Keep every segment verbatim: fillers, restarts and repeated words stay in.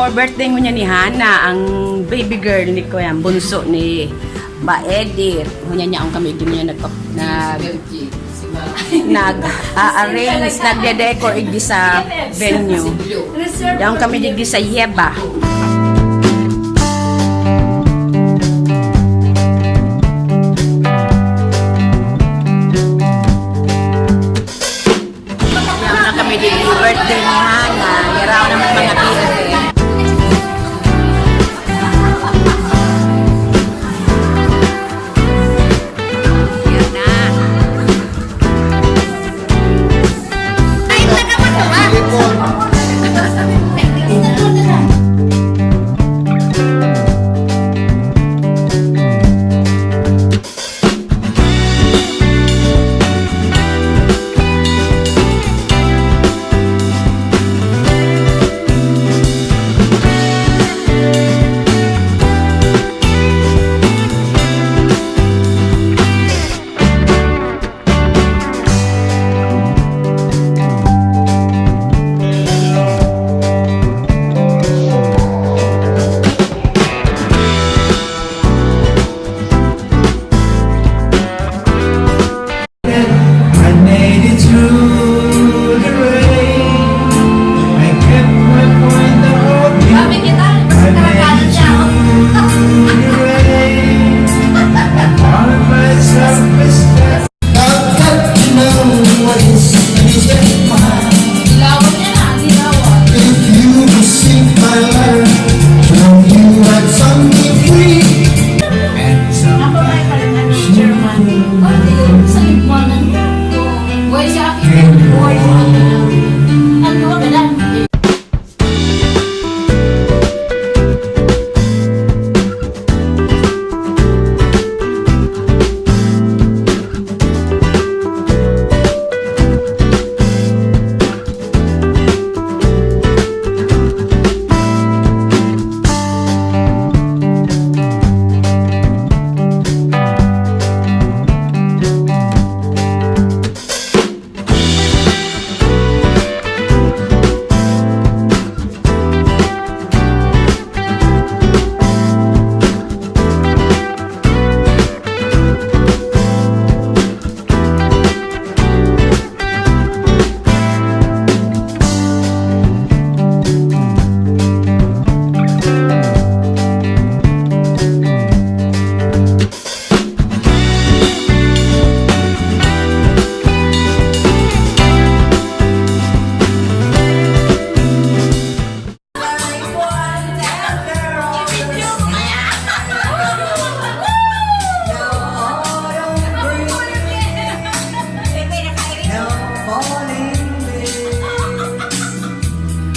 For birthday ngunyan ni Hana, ang baby girl ni kuya, bunso ni Ba Edit. Ngunyan niya ang kami, di niya nagpa-, nag-, nag-a-arrange, nagde-decor igdi sa venue. Yaon kami digdi sa Yeba. Yaon na kami digdi, birthday ni Hana. Yaraw naman mga biyahe. Yan na. Ay, taga mo to, ha? I made it through the rain. I kept my point the whole day. I made it through the rain. I found myself a step. I've got to know what is in my heart. Dilawan niya na, dilawan. If you receive my letter, from you I found me free. And sometimes you go. Wala sa lipunan ko. Wala sa akin. Ano ka lang?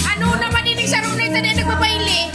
Ano naman ini sa room na ito na nagbabaile?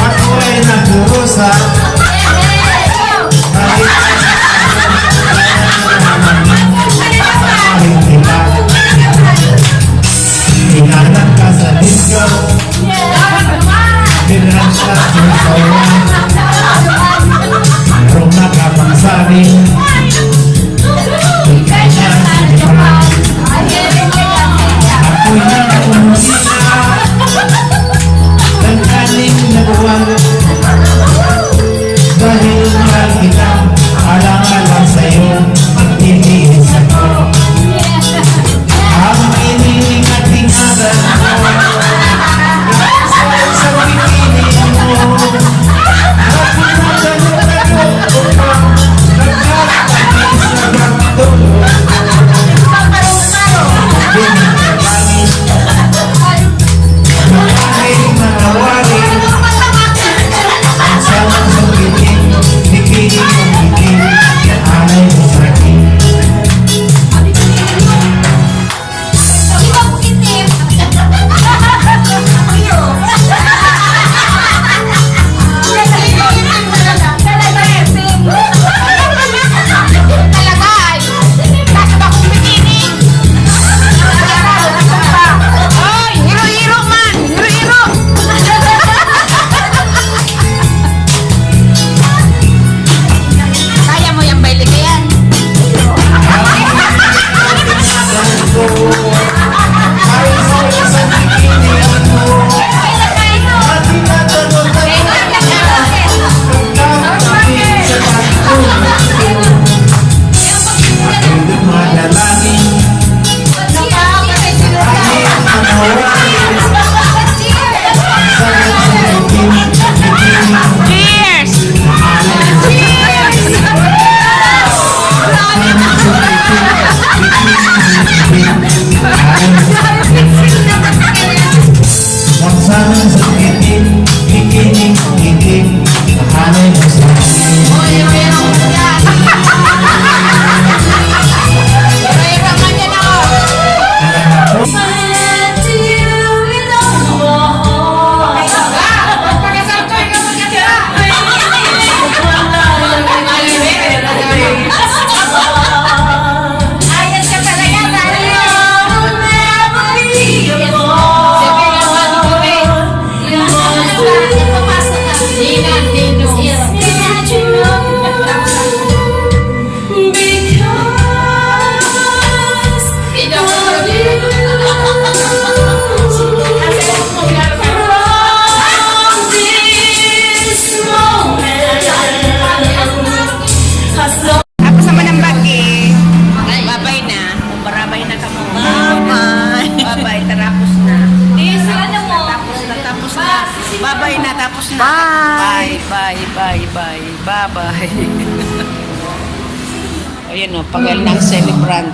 Ako ay nagdurusa. Hinahanap ka sa disco. Pinrasa sa sawa. Merong nakapangsabi. Ako'y nag-uumisa. Tangkaling nabuwag. Dahil mahal kita, alang-alang sa'yo, nag-iisa ko. Ang ining at ingatan ko, sa, sa pipiling mo. Ako na tanong-tanong ko pa, nagkakapit sa bagto. Ay, natapos na. Bye. Bye, bye, bye, bye. Bye-bye. Ayan o, pagal na ang celebrant.